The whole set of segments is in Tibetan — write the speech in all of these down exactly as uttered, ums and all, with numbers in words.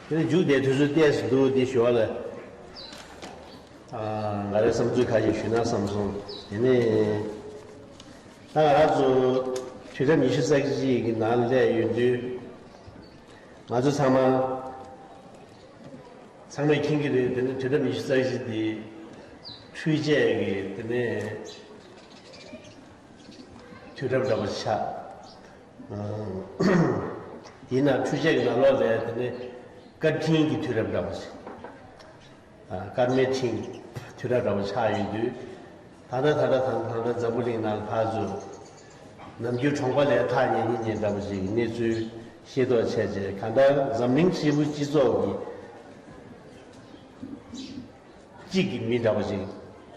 དེ་ནས་མཇུག་དེ་དུས་ཚོད་ཏོག་ཙམ་འདུག་འདི་ཞུ་བ་ལ། ཨ། ང་རའི་བསམ་ཚུལ་ཁ་ཤས་ཞུས་ན་བསམ་སོང་། དེ་ནས་ད་ང་རང་ཚོ་དུས་རབས་ཉི་ཤུ་རྩ་གཅིག་གི་ནང་སླེབས་ཡོང་དུས། ང་ཚོ་ཚང་མ་ཚང་མས་མཁྱེན་གྱི་རེད། དེ་ནི་དུས་རབས་ཉི་ཤུ་རྩ་གཅིག་འདི་འཕྲུལ་ཆས་ཀྱི་དེ་ནས་དུས་རབས་འདྲ་པོ་ཆགས། ཡིན་ན་འཕྲུལ་ཆས་ཀྱི་ནང་ལོགས་ལ་དེ་ནི་སྐར་ཕྲེང་གི་དུས་རབས་འདྲ་པོ་ཞིག་ཨ། སྐར་མའི་ཕྲེང་དུས་རབས་འདྲ་པོ་ཆགས་ཡོང་དུས། ད་ལྟ་ད་ལྟ་ད་ལྟ་འཛམ་བུ་གླིང་ནང་ལ་ཕར་ཚུར་ནམ་རྒྱུན་གྲོང་པ་ལས་ཐག་ཉེ་ཉེ་ཉེ་འདྲ་པོ་ཞིག་གནས་ཚུལ་ཤེས་རྟོགས་བྱས་རྗེས། གང་ལྟར་འཛམ་གླིང་ཧྲིལ་པོ་སྤྱི་ཚོགས་ཀྱི་གཅིག་གི་མི་འདྲ་པོ་ཞིག་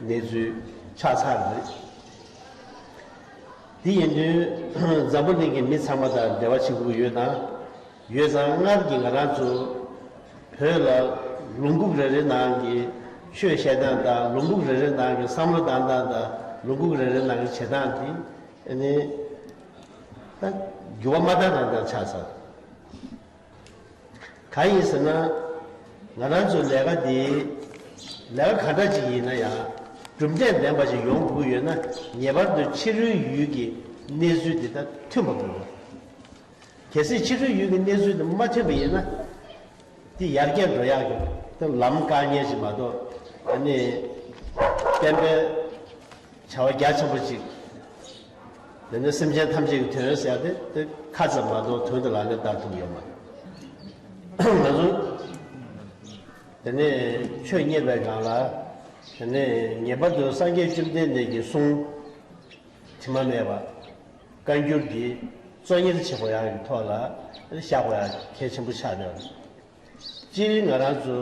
གནས་ཚུལ་ཆགས་ཚར་རེད། དེ་ཡིན་དུས་འཛམ་བུ་གླིང་གི་མི་ཚང་མ་དང་འབྲེལ་བ་བྱེད་དགོས་ཡོད་ན། ཡོད་ཙང་སྔར་གྱི་ང་རང་ཚོ་བོད་ལ་ལུང་ཁུག་རེ་རེ་ནང་གི་ཆོས་བཤད་སྟངས་དང་། ལུང་ཁུག་རེ་རེ་ནང་གི་བསམ་བློ་བཏང་སྟངས་དང་། ལུང་ཁུག་རེ་རེ་ནང་གི་བྱེད་སྟངས་དེ་ཨ་ནི་ད་འགྱུར་བ་མ་བཏང་ནང་ལྟར་ཆགས་ཚར། གང་ཡིན་ཟེར་ན། ང་རང་ཚོའི་ལས་ཀ་འདི་ལས་ཀ་ག་འདྲ་ཅིག་ཡིན་ན་ཡང་གྲུབ་འབྲས་ལྡན་པ་ཞིག་ཡོང་དགོས་ཡོད་ན། ངེས་པར་དུ་ཕྱི་རོལ་ཡུལ་གྱི་གནས་ཚུལ་འདི་དང་མཐུན་པ་དགོས། གལ་སྲིད་ཕྱི་རོལ་ཡུལ་གྱི་གནས་ཚུལ་དེ་མ་མཐུན་པ་ཡིན་ན། དེ་ཡར་རྒྱས་འགྲོ་ཡག་གི་དེ་ལམ་བཀག་མཁན་ཞིག་མ་གཏོགས། ཨ་ནི་བསྟན་པའི་བྱ་བ་རྒྱ་ཆེན་པོ་ཅིག་དེ་ནི་སེམས་ཅན་ཐམས་ཅད་ཀྱི་དོན་ཟེར་ཡག་དེ་དེ་ཁ་ཙམ་མ་གཏོགས་དོན་དུ་ལག་ལེན་བསྟར་ཐུབ་ཡོད་མ་རེད། ང་ཚོ་དེ་ནས་ཆོས་གཉེར་བའི་སྒང་ལ། དེ་ནས་ངེས་པར་དུ་སངས་རྒྱས་བཅོམ་ལྡན་འདས་ཀྱི་གསུང་དྲི་མ་མེད་པ། བཀའ་འགྱུར་འདི་གཙོ་གཉེར་བྱེད་དགོས་ཡག་གི་ཐོག་ལ་བཞག་དགོས་ཡག་གལ་ཆེན་པོ་ཆགས་ཡོད། སྤྱིར་ང་རང་ཚོ་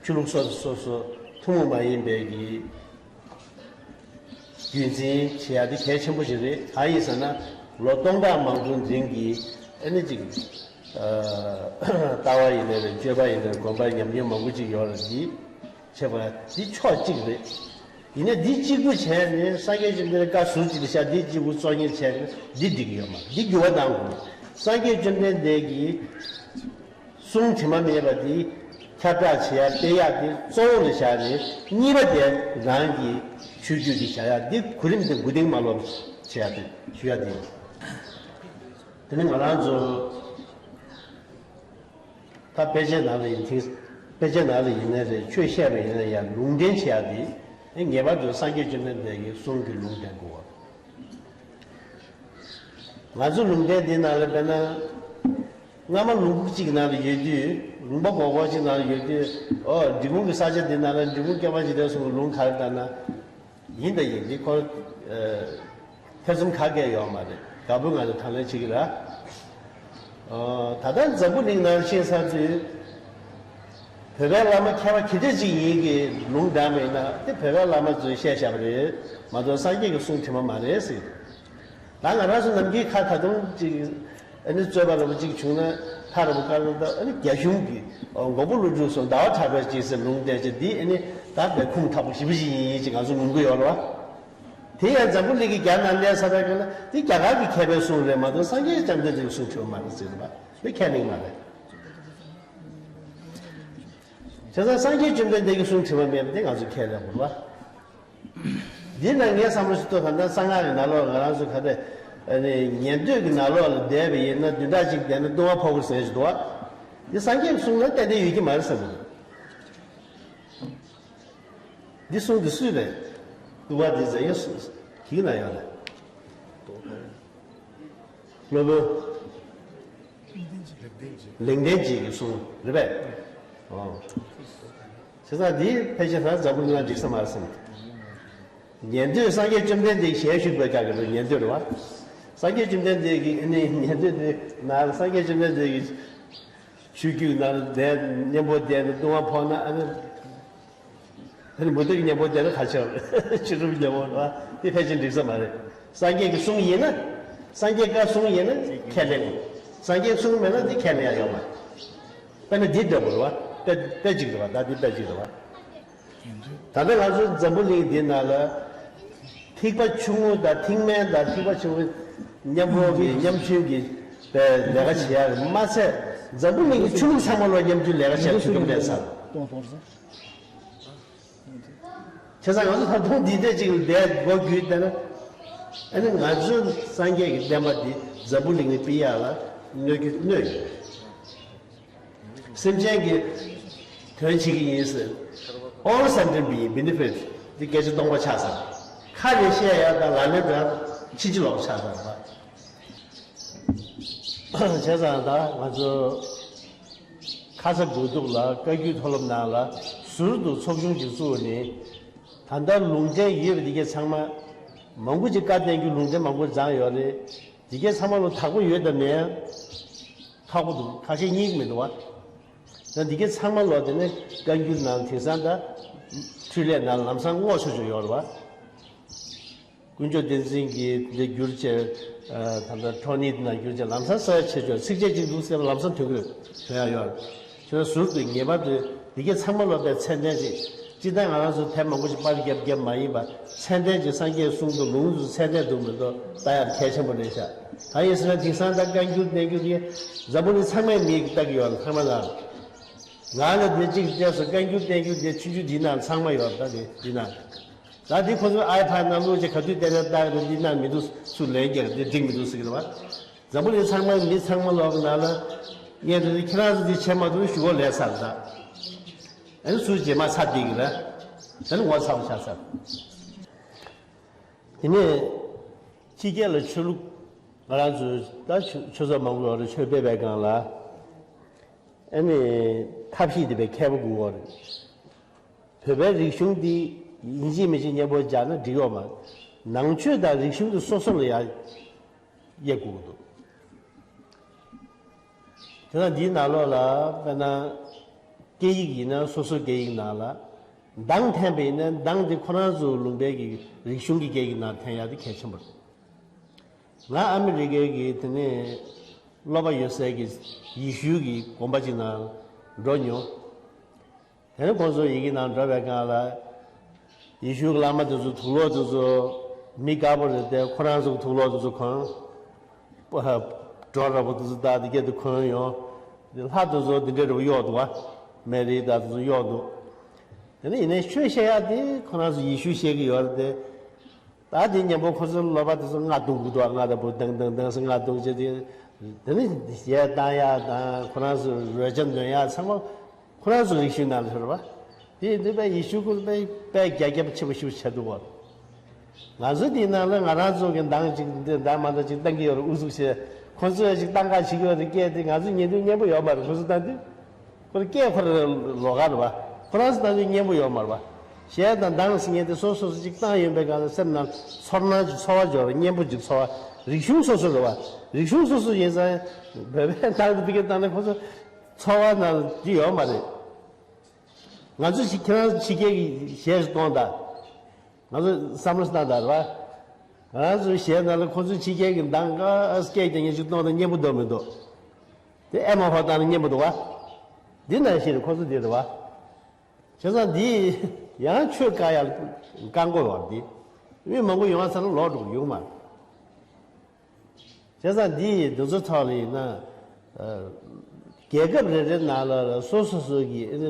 ཆོས་ལུགས་སོ་སོ་སོ་སོ་ཐུན་མོང་མ་ཡིན་པའི་གི་རྒྱུན་འཛིན་བྱེད་ཡག་འདི་གལ་ཆེན་པོ་ཞིག་རེད། གང་ཡིན་ཟེར་ན། ལོ་སྟོང་ཕྲག་མང་པོ་རིང་གི་ཨ་ནི་ཅིག་ཨ། ལྟ་བ་ཡིན་ནའི་རེད། སྤྱོད་པ་ཡིན་ནའི་རེད། སྒོམ་པ་ཉམས་མྱོང་མང་པོ་ཅིག་ཡོད་རེད། འདི་བྱེད་པ་འདི་ཕྱོགས་གཅིག་རེད། ཡིན་ནའི་འདི་གཅིག་པུ་བྱས་ནས་སངས་རྒྱས་བཅོམ་ལྡན་འདས་བཀའ་ཟུར་གཅིག་ཏུ་བཞག་འདི་གཅིག་པུ་གཙོ་གཉེར་བྱས་ནས་འདི་འགྲིག་གི་ཡོད་མ་རེད། འདི་འགྱུར་བ་གཏང་དགོས། སངས་རྒྱས་བཅོམ་ལྡན་འདས་ཀྱི་གསུང་དྲི་མ་མེད་པ་འདི་ཁྱབ་བསྒྲགས་བྱེད་ཡག་སྤེལ་ཡག་འདི་གཙོ་བོ་ལ་བཞག་ནས། གཉིས་པ་དེ་རང་གི་ཆོས་བརྒྱུད་འདི་བཞག་ཡག་འདི་གོ་རིམ་དེ་མགོ་རྟིང་མ་ལོག་བྱེད་ཡག་དེ་ཞུ་ཡག་དེ་ཡིན། དེ་ནི་ང་རང་ཚོ་ད་དཔེ་ཆའི་ནང་ལ་ཡིན་ཐིང་། དཔེ་ཆའི་ནང་ལ་ཡིན་ནའི་རེད། ཆོས་བཤད་པ་ཡིན་ན་ཡང་ལུང་འདྲེན་བྱེད་ཡག་དེ་ངེས་པར་དུ་སངས་རྒྱས་བཅོམ་ལྡན་འདས་ཀྱི་གསུང་གི་ལུང་འདྲེན་དགོས། ང་ཚོ་ལུང་འདྲེན་འདི་ནང་ལ་དཔེར་ན། སྔ་མ་ལུང་ཁུག་གཅིག་ནང་ལ་ཡོད་དུས། ལུང་པ་གོག་གོག་ཅིག་ནང་ལ་ཡོད་དུས། ཨོ། འབྲི་གུང་གི་ས་ཆ་འདི་ནང་ལ་འབྲི་གུང་སྐྱོབ་པ་འཇིག་རྟེན་གསུམ་གྱི་ལུང་ག་རེ་བཏང་ན། ཡིན་དང་ཡིན། འདི་ཁོ་ཐེ་ཚོམ་ག་གེ་ཡོད་མ་རེད། དགའ་པོའི་ངང་ནས་དང་ལེན་བྱེད་ཀྱི་རེད། ཨོ། ད་ལྟ་འཛམ་བུ་གླིང་ནང་ཕྱིན་ཚར་དུས། བོད་པའི་བླ་མ་མཁས་པ་ག་འདྲ་ཅིག་ཡིན་གྱི་ལུང་དྲངས་པ་ཡིན་ན། དེ་བོད་པའི་བླ་མ་ཚོས་བཤད་བཞག་པ་རེད་མ་གཏོགས། སངས་རྒྱས་ཀྱི་གསུང་དྲི་མ་མ་རེད་ཟེར། ད་ང་རང་ཚོ་ནམ་རྒྱུན་ཁ་ད་དུང་ཅིག་ཨ་ནི་རྩོད་པ་འདྲ་པོ་ཅིག་བྱུང་ན། ཐག་རིང་པོ་བཀར་ན། ད་ཨ་ནི་རྒྱ་གཞུང་གི་མགོན་པོ་ཀླུ་སྒྲུབ་སོགས་ཟླ་བ་གྲགས་པས་ཅིག་ཟེར་ལུང་བསྟན་བྱས། འདི་ཨ་ནི་ད་དཔེ་ཁུངས་དག་པོ་ཞེ་པོ་ཅིག་ཡིན་ཡིན་ཅིག་ང་ཚོ་ངོམ་གྱི་ཡོད་རེད་བ། དེ་ཡང་འཛམ་བུ་གླིང་གི་རྒྱ་ནང་གནས་ས་ཕན་གང་ན་འདི་རྒྱ་གར་གྱི་མཁས་པའི་གསུང་རེད་མ་གཏོགས། སངས་རྒྱས་བཅོམ་ལྡན་འདས་ཀྱི་གསུང་དྲི་མ་མ་རེད་ཟེར་བ་འདི་ཁས་ལེན་མ་རེད། བྱས་ཙང་སངས་རྒྱས་བཅོམ་ལྡན་འདས་ཀྱི་གསུང་དྲི་མ་མེད་པ་འདི་ང་ཚོས་ཁས་ལེན་དགོས་རེད་བ། འདི་ན་ངས་བསམ་བློ་ཞིག་གཏོང་། ད་ལྟ་གསང་སྔགས་ཀྱི་ནང་ལོགས་ང་རང་ཚོ་ག་རེ། ཨ་ནི་ཉན་ཐོས་ཀྱི་ནང་ལོགས་ལ་བསྡད་པ་ཡིན་ན། བདུན་ཕྲག་གཅིག་བསྡད་ན་ལྟུང་བ་ཕོག་གི་ཟེར་ཞིག་འདུག་བ། འདི་སངས་རྒྱས་ཀྱི་གསུང་ལ་ཏན་ཏན་ཡོད་ཀྱི་མ་རེད་བསམ་གྱི་འདུག། འདི་གསུང་འདི་སུས་རེད། ལྟུང་བ་འདི་ཟེར་ཡ་སུ་གིས་ན་ཡོད་རེད། སློབ་དཔོན། ལེགས་ལྡན་འབྱེད་ཀྱི་གསུང་རེད་པས། ཨོ། བྱས་ཙང་འདི་ཕལ་ཆེར་ད་འཛམ་བུ་གླིང་ལ་འགྲིག་ས་མ་རེད་བསམ། ཉན་ཐོས་སངས་རྒྱས་བཅོམ་ལྡན་འདས་ཀྱི་ཞལ་བཞུགས་པའི་སྐབས་ཀྱི་ཉན་ཐོས་རེད་བ། སངས་རྒྱས་བཅོམ་ལྡན་འདས་ཀྱི་ཨ་ནི་ཉན་ཐོས་དེ་ན་སངས་རྒྱས་བཅོམ་ལྡན་འདས་ཀྱི་ཆོས་བརྒྱུད་ནང་བསྡད། མཉམ་པོ་བསྡད་ནས་ལྟུང་བ་ཕོག་ན། ཨ་ནི་ཨ་ནི་མུ་སྟེགས་མཉམ་པོ་བསྡད་ན་ག་ཆེ་བ་རེད། ཕྱི་སྒྲུབ་མཉམ་པོ་རེད་བ། དེ་ཕལ་ཆེར་འགྲིག་ས་མ་རེད། སངས་རྒྱས་ཀྱི་གསུང་ཡིན་ན། སངས་རྒྱས་བཀའ་གསུང་ཡིན་ན་ཁས་ལེན་དགོས། སངས་རྒྱས་གསུང་མེད་ན་དེ་ཁས་ལེན་ཡ་ཡོད་མ་རེད། དཔེར་ན་འདི་འདྲ་པོ་རེད་བ། དཔེ་དཔེ་གཅིག་རེད་བ། ད་འདི་དཔེ་གཅིག་རེད་བ། ད་ལྟ་ང་ཚོ་འཛམ་བུ་གླིང་འདི་ནང་ལ་མཁས་ ཐིགས་པ་ཆུང་ངུ་དང་ཐིགས་སྨན་དང་ཐིགས་པ་ཆུང་ངུ་མཉམ་རོགས་ཀྱི་མཉམ་ཞུགས་ཀྱི་པའི་ལས་ཀ་བྱེད་ཡ་རེད་མ་ཚད། འཛམ་བུ་གླིང་གི་ཆོས་ལུགས་ཚང་མ་ལ་མཉམ་ཞུགས་ལས་ཀ་བྱེད་ཐུབ་ཀྱི་མེད་ས་རེད། བྱས་ཙང་ང་ཚོ་ད་དུང་འདི་འདྲ་ཅིག་ལ་བསྡད་དགོས་རྒྱུ་དེ་ནི། ཨ་ནི་ང་ཚོའི་སངས་རྒྱས་ཀྱི་བསྟན་པ་འདི་འཛམ་བུ་གླིང་ནས་སྤེལ་ཡག་ལ་གནོད་ཀྱི་གནོད་ཡོད། སེམས་ཅན་གྱི་དོན་བྱེད་ཀྱི་ཡིན་ཟེར། All sentient being benefit. འདི་སྐད་ཆ་སྟོང་པ་ཆགས་ཚར། ཁ་ནས་བཤད་ཡག་དང་ལག་ལེན་དང་ཕྱིན་ཅི་ལོག་ཆགས་ཚར་བ། བྱས་ཙང་ད་ང་ཚོ་ཁ་ས་དགོས་གཏུགས་ལ་བཀའ་བརྒྱུད་མཐོ་སློབ་ནང་ལ་ཟུར་དུ་ཚོགས་ཆུང་ཅིག་བཙུགས་ནས། ད་ལྟ་ལུང་འདྲེན་ཡོད་པ་འདི་གས་ཚང་མ། མང་པོ་ཅིག་བཀའ་བསྟན་རྒྱུ་ལུང་འདྲེན་མང་པོ་བརྫངས་ཡོད་རེད། འདི་གས་ཚང་མ་ལ་དག་པོ་ཡོད་དམ་མེད། ཁག་པོ་འདུག་ཁ་ཤས་རྙེད་ཀྱི་མི་འདུག་བ། ད་འདི་གས་ཚང་མ་ལ་དེ་ནས་བཀའ་འགྱུར་ནང་དེང་སང་ད་འཕྲུལ་ལས་ནང་ལམ་སང་སྔོག་ཆོག་ཆོག་ཡོད་རེད་བ། དཀོན་མཆོག་བསྟན་འཛིན་གྱིས་འདི་བསྒྱུར་བྱས། ད་ལྟ་ཁྲོ་ནིད་ནང་བསྒྱུར་བྱས་ལམ་སང་གསལ་ཆེ་ཆོག་ཚིགས་བཅད་གཅིག་འདུག་ཟེར་བ་ལམ་སང་ཐོན་གྱི་རེད། ཐོན་ཡག་ཡོད་རེད། ཁྱོད་ཟུར་དུ་ངེས་པར་དུ་འདི་གས་ཚང་མ་ལ་དཔེ་ཚད་ལྡན་ཅིག་སྤྱིར་བཏང་ང་རང་ཚོ་དེབ་མང་པོ་ཞིག་པར་རྒྱབ་རྒྱབ་མ་ཡིན་པ་ཚད་ལྡན་ཅིག་སངས་རྒྱས་གསུང་དུ་ལུང་དུ་ཚད་ལྡན་འདུག་མི་འདུག་ལྟ་ཡག་གལ་ཆེན་པོ་རེད་ཤག་ད་ཡིན་ཟེར་ན་དེང་སང་ད་བཀའ་འགྱུར་བསྟན་འགྱུར་དེ་འཛམ་བུ་གླིང་ཚང་མའི་མིག་ལྟ་གི་ཡོད་ལ་ཚང་མ་ལ། ང་ལ་དེ་གཅིག་བལྟས་སོ་བཀའ་འགྱུར་བསྟན་འགྱུར་དེ་ཆུང་ཆུང་འདི་ནང་ཚང་མ་ཡོད་ད་དེ་འདི་ནང་། ད་འདི་ཁོ་ཚོའི་ཨའི་ཕཱད་ནང་བླུགས་བྱས་ག་དུས་བལྟས་ན་ལྟ་གི་རེད། འདི་ནང་མི་འདུག་སུ་ལན་རྒྱག་འདི་འགྲིག་མི་འདུག་ཟེར་གི་རེད་བ། འཛམ་བུ་གླིང་ཚང་མ་མི་ཚང་མ་ལོག་གི་ནང་ལ་ངས་འདི་ཁྱེད་རང་ཚོ་འདི་བྱས་མ་ཐུབ་ཞུ་གོ་ལས་ཚར་ད། ཨ་ནི་སུ་རྗེས་མ་ཚར་འདི་གི་རེད། ད་ནི་ངོ་ཚ་པོ་ཆགས་ཚར། དེ་ནས་ཕྱི་རྒྱལ་ལ་ཆོས་ལུགས་ང་རང་ཚོའི་ད་ཆོས་ཆོས་ཚོགས་མང་པོ་ཡོད་རེད། ཆོས་སྤེལ་བའི་སྒང་ལ་ཨ་ནི་ཐབས་ཤེས་དེ་དཔེ་མཁས་པོ་དགོས་པ་རེད། བོད་པའི་རིག་གཞུང་འདི་ཡིན་གཅིག་མིན་གཅིག་མཉམ་པོ་སྦྱར་ན་འགྲིག་ཡོད་མ་རེད། ནང་ཆོས་དང་རིག་གཞུང་དེ་སོ་སོ་ལ་ཡང་དབྱེ་དགོས་ཀྱི་འདུག་དེ་ལ་འདིའི་ནང་ལོགས་ལ་དཔེར་ན་སྐད་ཡིག་ཡིན་ན་སོ་སོ་སྐད་ཡིག་ནང་ལ། གདངས་འཐེན་པ་ཡིན་ན་གདངས་དེ་ཁོ་རང་ཚོ་ལུང་པའི་གི་རིག་གཞུང་གི་སྐད་ཡིག་ནང་འཐེན་ཡག་དེ་གལ་ཆེན་པོ་རེད། ང་ཨ་མི་རི་ཀའི་གི་དེ་ནས་སློབ་པ་ཡོད་སའི་གི་ཡེ་ཤུའི་གི་དགོན་པ་ཅིག་ནང་འགྲོ་མྱོང་། དེ་ནས་ཁོང་ཚོ་ཡི་གེ་ནང་འགྲོ་བའི་སྒང་ལ། ཡེ་ཤུ་གི་བླ་མ་དེ་ཚོ་དུག་ལོག་དེ་ཚོ་མི་དཀར་པོ་རེད་དེ་ཁོ་རང་ཚོ་གི་དུག་ལོག་དེ་ཚོ་གོན། སྒྲོ་འདྲ་པོ་དེ་ཚོ་བཏགས་དེ་སྐད་དུ་གོན་ཡོང་། དེ་ལྷ་དེ་ཚོ་དེ་འདྲ་འདྲ་པོ་གཡོག་འདུག་བ། མེ་རི་དང་དེ་ཚོ་གཡོག་འདུག་དེ་ནས་ཡིན་ནའི་ཆོས་བཤད་ཡག་དེ་ཁོ་རང་ཚོ་ཡེ་ཤུ་བཤད་གི་ཡོད་རེད་དེ། ད་དེ་མཉམ་པོ་ཁོ་ཚོའི་སློབ་པ་དེ་ཚོ་རྔ་རྡུང་གི་འདུག་རྔ་དང་པོ་དང་དང་དང་ཟེར་རྔ་རྡུང་བྱས་ཏེ། དེ་ནི་གཞས་བཏང་ཡག་དང་ཁོ་རང་ཚོ་རོལ་ཆ་འདོན་ཡག་ཚང་མ་ཁོ་རང་ཚོ་རིག་གཞུང་ནང་ལ་ཤོར་བ། དེ་ཡིན་དུས་དཔེ་ཡེ་ཤུ་ཁོ་དཔེ་དཔེ་རྒྱ་ཁྱབ་ཆེན་པོ་ཞིག་བྱས་འདུག་གོ། ང་ཚོ་དེའི་ནང་ལ་ང་རང་ཚོ་གི་འདང་ཅིག་འདི་འདང་མ་འདང་ཅིག་བཏང་གི་ཡོད་རེད། ཨུ་ཚུགས་བྱས་ཁོ་ཚོས་ཅིག་བཏང་ག་བྱེད་ཀྱི་ཡོད་རེད། སྐད་དེ་ང་ཚོ་ཉན་དུས་སྙན་པོ་ཡོད་མ་རེད། ཁོ་ཚོ་བཏང་དུས། ཁོ་རང་སྐད་ཁོ་རང་ལོགས་ཀ་རེད་བ། ཁོ་རང་ཚོ་ལྟ་དུས་སྙན་པོ་ཡོད་མ་རེད་བ། གཞས་དང་གདངས་ཟེར་མཁན་དེ་སོ་སོ་སོ་གཅིག་བཏང་ཡོད་པའི་སྒང་ལ་སེམས་ནང་ཚོར་སྣང་གཅིག་ཚོར་བ་འབྱོར་བ་སྙན་པོ་གཅིག་ཚོར་བ། རིག་གཞུང་སོ་སོ་རེད་བ། རིག་གཞུང་སོ་སོ་ཡིན་ཙང་བོད་པའི་ནང་དུ་འདི་ག་བཏང་ན་ཁོ་ཚོ་ཚོར་བ་ནང་འདི་ཡོད་མ་རེད། ང་ཚོ་ཕྱི་ཁྱེད་རང་ཕྱི་རྒྱལ་གྱི་གཞས་ཤིག་གཏོང་དང་། ང་ཚོ་བསམ་བློ་བཏང་དང་རེད་བ། ང་རང་ཚོའི་གཞས་ནང་ལ་ཁོ་ཚོའི་ཕྱི་རྒྱལ་གྱི་གདངས་ཀ་སྐད་རྒྱག་མཁན་ཞིག་གཏོང་དང་སྙན་པོ་འདུག་མི་འདུག་དེ་ཨེ་མ་ཧོ་བཏང་ན་སྙན་པོ་འདུག་བ། འདི་ནང་བཞིན་རེད། ཁོ་ཚོ་འདི་རེད་བ། བྱས་ཙང་འདི་ཡང་ཆོས་བཀག་ཡག་བཀག་འགོག་ཡོད་འདི། མི་མང་པོ་ཡོང་བ་ཚར་ན་ལོག་འགྲོ་གི་ཡོད་མ་རེད། བྱས་ཙང་འདི་འདི་ཚོ་ཐོག་ལ་ཡིན་ན། རྒྱལ་ཁབ་རེ་རེ་ནང་ལ་སོ་སོ་སོ་གི་ཨ་ནི་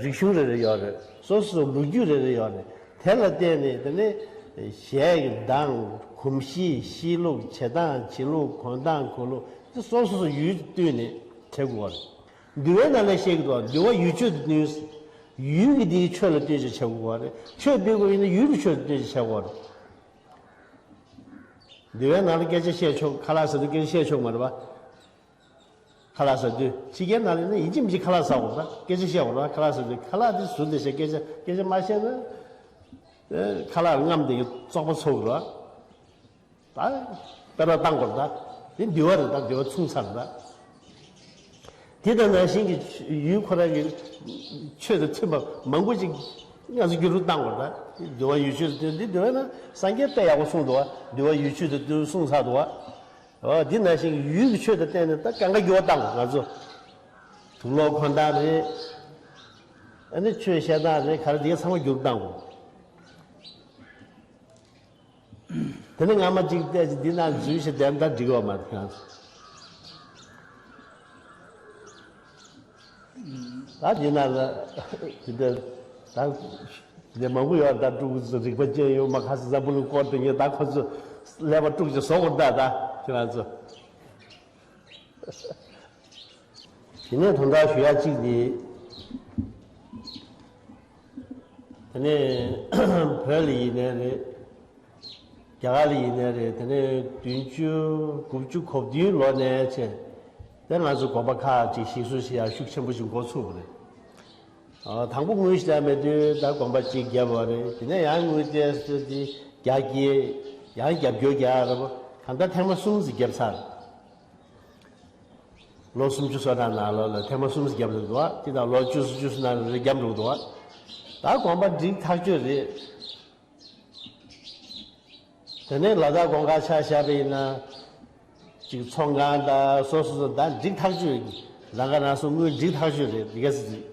རིག་གཞུང་རེ་རེ་ཡོད་རེད། སོ་སོ་སོ་ལོ་རྒྱུས་རེ་རེ་ཡོད་རེད། དེ་ལ་བརྟེན་ནས་དེ་ནས་གཞས་ཀྱི་གདངས། གོམས་གཤིས། གཤིས་ལུགས། བྱེད་སྟངས་བྱེད་ལུགས། གོན་སྟངས་གོན་ལུགས། དེ་སོ་སོ་སོ་ཡུལ་བསྟུན་ནས་བྱེད་དགོས་པ་རེད། འདུལ་བའི་ནང་ལ་བཤད་ཀྱི་འདུག་འདུལ་བ་ཡུལ་ཆོས་དང་བསྟུན། ཡུལ་གྱི་འདིའི་ཆོས་ལ་བསྟུན་བྱས་བྱེད་དགོས་པ་རེད། ཆོས་སྤེལ་དགོས་ཡིན་ན་ཡུལ་གྱི་ཆོས་དང་བསྟུན་བྱས་བྱེད་དགོས་པ་རེད། འདུལ་བའི་ནང་ལ་སྐད་ཆ་བཤད་ཆོག་ཁ་ལག་ཟ་དུས་སྐད་ཆ་བཤད་ཆོག་མ་རེད་པ། ཁ་ལག་ཟ་དུས་ཕྱི་རྒྱལ་ནང་ལ་ཡིན་ན་ཡིན་གཅིག་མིན་གཅིག་ཁ་ལག་ཟ་དགོས་རེད། སྐད་ཆ་བཤད་དགོས་རེད། ཁ་ལག་ཟ་དུས་ཁ་ལག་དེ་ཟུར་དེ་བཤད། སྐད་ཆ་སྐད་ཆ་མ་བཤད་ན། ཨེ། ཁ་ལག་རྔམ་དེ་གི་བཙོག་པ་ཚོགས་རེད། ད་དཔེ་ར་བཏང་དགོས་རེད། ད་དེ་འདུལ་བ་རེད། ད་འདུལ་བ་མཚུངས་ཚར་རེད། ད་དེ་དང་ནང་བཞིན་གྱི་ཡུལ་ཁོ་རང་གི་ཆོས་དང་མཐུན་པ་མང་པོ་ཅིག་ང་ཚོ་བསྒྱུར་རུ་བཏང་དགོས་རེད། ད་འདུལ་བ་ཡུལ་ཆོས་དང་བསྟུན། འདི་འདུལ་བ་ན་སངས་རྒྱས་དཔེ་ཡག་པོ་གསུངས་འདུག་བ། འདུལ་བ་ཡུལ་ཆོས་དང་བསྟུན་གསུངས་ཚར་འདུག་བ། འོ། འདི་ནང་བཞིན་ཡུལ་གྱི་ཆོས་དང་བསྟུན་ནས་ད་གང་ག་འགྱུར་བ་བཏང་དགོས། ང་ཚོ་དུག་ལོག་གོན་སྟངས་རེད། ཨ་ནི་ཆོས་བཤད་སྟངས་རེད། ག་རེ་འདི་ག་ཚང་མ་འགྱུར་བ་བཏང་དགོས། དེ་ནས་སྔ་མ་གཅིག་བལྟས་ཅིག་འདི་ན་འཛུལ་ཞིག་བསྡད་ན་ད་འགྲིག་གི་མ་རེད། ད་འདི་ན་ལ་དེ་འདྲ་ད་ལས་མང་པོ་ཡོད། ད་དཀྲུག་ཚོ་རིག་པ་ཅན་ཡོད་མ། ཁ་སང་འཛམ་བུ་གླིང་སྐོར་དེ་ངས་ད་ཁོ་ཚོ་ཀླད་པ་དཀྲུག་ཅིག་བཟོ་དགོས། ད་ད་ཁྱེད་རང་ཚོ། དེ་ནས་དོན་དག་ཞུ་ཡ་གཅིག་འདི། དེ་ནས་བོད་ལ་ཡིན་ནའི་རེད། རྒྱ་གར་ལ་ཡིན་ནའི་རེད། དེ་ནས་བདུན་ཅུ་དགུ་བཅུ་གོ་བདུན་ལོ་ནས་བྱས་ཏེ་ང་ཚོ་དགོན་པ་ཁག་ཅིག་ཞིག་གསོ་བྱེད་ཡ་ཤུགས་ཆེན་པོ་ཞིག་འགོ་ཚུགས་པ་རེད། ཨ། དང་པོ་དངུལ་ཞིག་མེད་དུས་ད་དགོན་པ་གཅིག་བརྒྱབ་པ་རེད། དེ་ནས་ཡང་དངུལ་བལྟས་ཏེ་རྒྱ་སྐྱེད། ཡང་རྒྱབ་སྐྱོར་རྒྱག་རེད་པ། གང་ལྟར་ཐེངས་མ་གསུམ་ཙམ་བརྒྱབ་ཚར། ལོ་སུམ་ཅུ་སོ་གྲངས་ནང་ལོགས་ལ་ཐེངས་མ་གསུམ་ཙམ་བརྒྱབ་འདུག་བ། དེ་དང་ལོ་བཅུ་གསུམ་བཅུ་གསུམ་ནང་ལ་རེ་བརྒྱབ་འགྲོ་འདུག་བ། ད་དགོན་པ་འགྲིག་ཐག་ཆོད་རེད། དེ་ནས་ལ་དྭགས་དགོན་ཁག་ཆ་བཞག་པ་ཡིན་ན། ཅིག་ཚོང་ཁང་དང་སོ་སོ་སོ་ད་འགྲིག་ཐག་ཆོད། རང་ཁ་རང་གསོ་དངུལ་འགྲིག་ཐག་ཆོད་རེད། འདི་ག་ཟེར་ཅིག་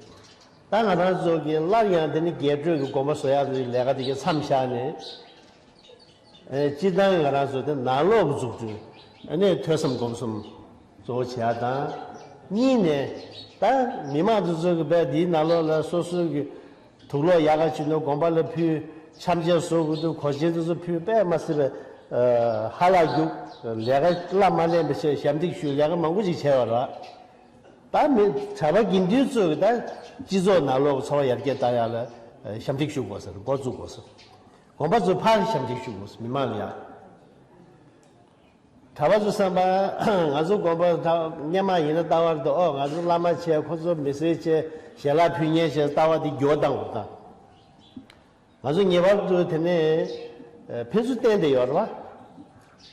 ད་ང་རང་ཚོ་གི་སླར་ཡང་དེ་ནི་རྒྱས་སྤྲོས་ཀྱི་དགོན་པ་བཟོ་ཡག་གི་ལས་ཀ་དེ་གའི་མཚམས་བཞག་ནས། ཨེ། སྤྱིར་བཏང་ང་རང་ཚོ་དེ་ནང་ལོགས་ཀྱི་འཛུགས་སྐྲུན། ཨ་ནི་ཐོས་བསམ་སྒོམ་གསུམ་གཙོ་བོ་བྱེད་ཡག་དང་། གཉིས་ནས་ད་མི་མང་དེ་ཚོ་གི་བས་འདིའི་ནང་ལོགས་ལ་སོ་སོའི་གི་དུག་ལོག་ཡག་ག་བྱིན་ནོ་དགོན་པ་ལ་ཕུལ། འཆམ་ཆས་བཟོ་དགོས་དུས་གོས་ཆེན་དེ་ཚོ་ཕུལ་པས་མ་ཟད་པའི་ཧ་ལག་རྒྱུག་ལས་ཀ་གླ་མ་ལེན་པའི་ཆེད་ཞབས་འདེགས་ཞུ་ལས་ཀ་མང་པོ་ཞིག་བྱས་པ་རེད། ད་མི་གྲྭ་པ་དགེ་འདུན་ཚོས་ད་སྤྱི་ཚོགས་ནང་ལོགས་འཚོ་བ་ཡར་རྒྱས་བཏང་ཡག་ལ་ཞབས་འདེགས་ཞུ་དགོས་ཟེར། འགོ་བཙུགས་དགོས་ཟེར། དགོན་པ་ཚོས་ཕར་ཞབས་འདེགས་ཞུ་དགོས་ཟེར། མི་མང་ལ་ཡ། གྲྭ་པ་ཚོ་བསམ་པ། ང་ཚོ་དགོན་པ་ད་སྔོན་མ་ཡིན་ན་ལྟ་བ་རེད་འདུག་ཨོ། ང་ཚོ་བླ་མ་བྱས། ཁོ་ཚོ་མི་སེར་བྱས། ཞལ་ལག་ཕུལ་མཁན་བྱས། ལྟ་བ་དེ་འགྱུར་བ་བཏང་དགོས་ད། ང་ཚོ་ངེས་པར་དུ་དེ་ནས་ཕན་ཚུན་བསྟེན་བསྡད་ཡོད་རེད་བ།